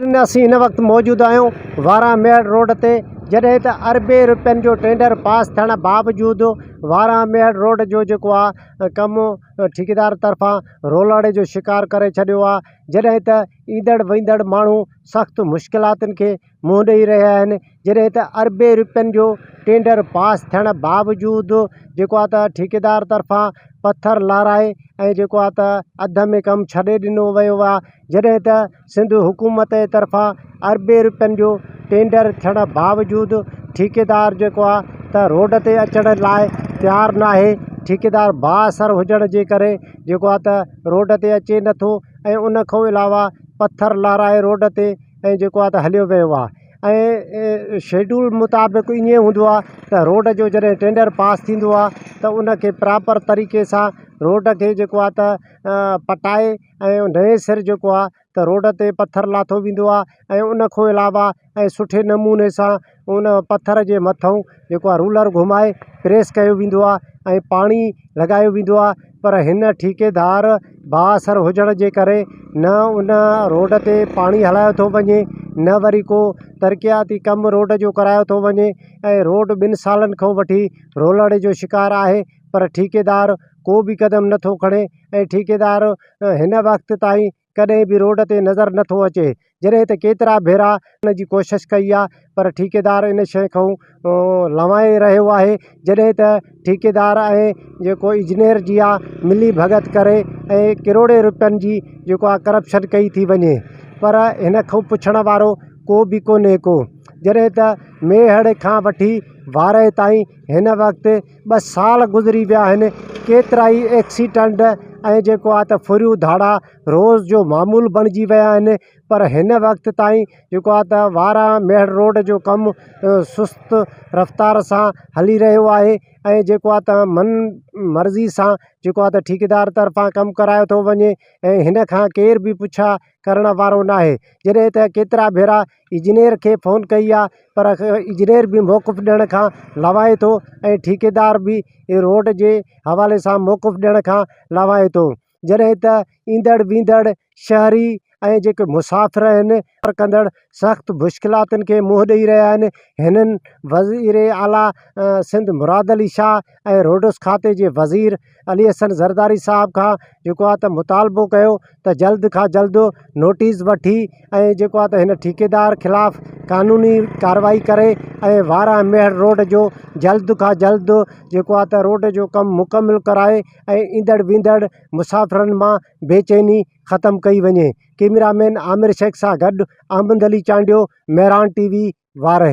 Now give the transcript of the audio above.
اسين هن وقت موجود آهيون وارهه ميهڙ روڊ تي جڏهن ته اربين روپين جو ٽينڊر پاس ٿيڻ باوجود وارهه ميهڙ روڊ جو جيڪو آهي ڪم ٺيڪيدار طرفان رولڙي جو شڪار ڪري ڇڏيو آهي جڏهن ته ايندڙ ويندڙ ماڻهو سخت مشڪلاتن کي منهن ڏئي رهيا آهن جڏهن ته اربين روپين جو ٽينڊر پاس ٿيڻ باوجود جيڪو آهي ته ٺيڪيدار طرفان پٿر لارائي ۽ جيڪو آهي ته اڌ ۾ ڪم ڇڏي ڏنو ويو آهي جڏهن ته سنڌ حڪومت جي طرفان اربين روپين جو ٽينڊر ٿيڻ باوجود ٺيڪيدار جيڪو آهي ته روڊ تي اچڻ لاء تيار ناهي ٺيڪيدار بااثر هجڻ جي ڪري جيڪو آهي ته روڊ تي اچي نٿو ۽ ان کان علاوه پٿر لارائي روڊ تي ۽ جيڪو آهي ته هليو ويو آهي ۽ شيڊول مطابق ائين هوندو آهي ته روڊ جو جڏهن ٽينڊر پاس ٿيندو آهي ته ان کي پراپر طريقي سان روڊ کي جيڪو آهي ته پٽائي ۽ نئين سر جيڪو آهي ته روڊ تي پٿر لاٿو ويندو آهي ۽ ان کان علاوه ۽ سٺي نموني سان ان پٿر جي مٿان جيڪو آهي رولر گهمائي پريس ڪيو ويندو آهي ۽ پاڻي لڳايو ويندو آهي پر هن ٺيڪيدار بااثر هجڻ جي ڪري نه ان روڊ تي پاڻي هلايو ٿو وڃي نه وري ڪو ترقياتي ڪم روڊ جو ڪرايو ٿو وڃي ۽ روڊ ٻن سالن کان وٺي رولڙي جو شڪار آهي پر ٺيڪيدار ڪو به قدم نٿو کڻي ۽ ٺيڪيدار هن وقت تائين ڪڏهن به روڊ تي نظر نٿو اچي جڏهن ته ڪيترا ڀيرا ان جي ڪوشش ڪئي آهي پر ٺيڪيدار ان شيء کان لنوائي رهيو آهي جڏهن ته ٺيڪيدار ۽ جيڪو انجنيئر جي آهي ملي ڀڳت ڪري ۽ ڪروڙين روپين جي جيڪو آهي ڪرپشن ڪئي ٿي وڃي پر هن کان پڇڻ وارو ڪو به ڪونهي ڪو جڏهن ته ميهڙ کان وٺي وارهه تائين هن وقت ٻه سال گذري ويا آهن ڪيترائي ايڪسيڊنٽ ۽ جيڪو آهي ته ڦريون ڌاڙا روز جو معمول بڻجي ويا آهن پر هن وقت تائين جيڪو آهي ته وارهه ميهڙ روڊ جو ڪم سست رفتار سان هلي رهيو آهي ۽ جيڪو آهي ته من مرضي سان جيڪو آهي ته ٺيڪيدار طرفان ڪم ڪرايو ٿو وڃي ۽ هن کان ڪير به پڇا ڪرڻ وارو ناهي جڏهن ته ڪيترا ڀيرا انجنيئر کي فون ڪئي آ پر انجنيئر به موقف ڏيڻ کان لنوائي ٿو ۽ ٺيڪيدار به روڊ جي حوالي سان موقف ڏيڻ کان لنوائي ٿو جڏهن ته ايندڙ ويندڙ شهري ۽ جيڪي مسافر آهن سفر ڪندڙ سخت مشڪلاتن کي منهن ڏئي رهيا آهن هنن وزير اعليٰ سنڌ مراد علي شاهه ۽ روڊس کاتي جي وزير علي حسن زرداري صاحب کان جيڪو آهي ته مطالبو ڪيو ته جلد کان جلد نوٽيس وٺي ۽ جيڪو آهي ته هن ٺيڪيدار خلاف قانوني ڪارروائي ڪري ۽ وارهه ميهڙ روڊ جو جلد کان جلد جيڪو آهي ته روڊ جو ڪم مڪمل ڪرائي ۽ ايندڙ ويندڙ مسافرن مان بيچيني ختم ڪئي وڃي ڪئميرا مين عامر شيخ سان گڏ احمد علي چانڊيو مهراڻ ٽي وي وارهه.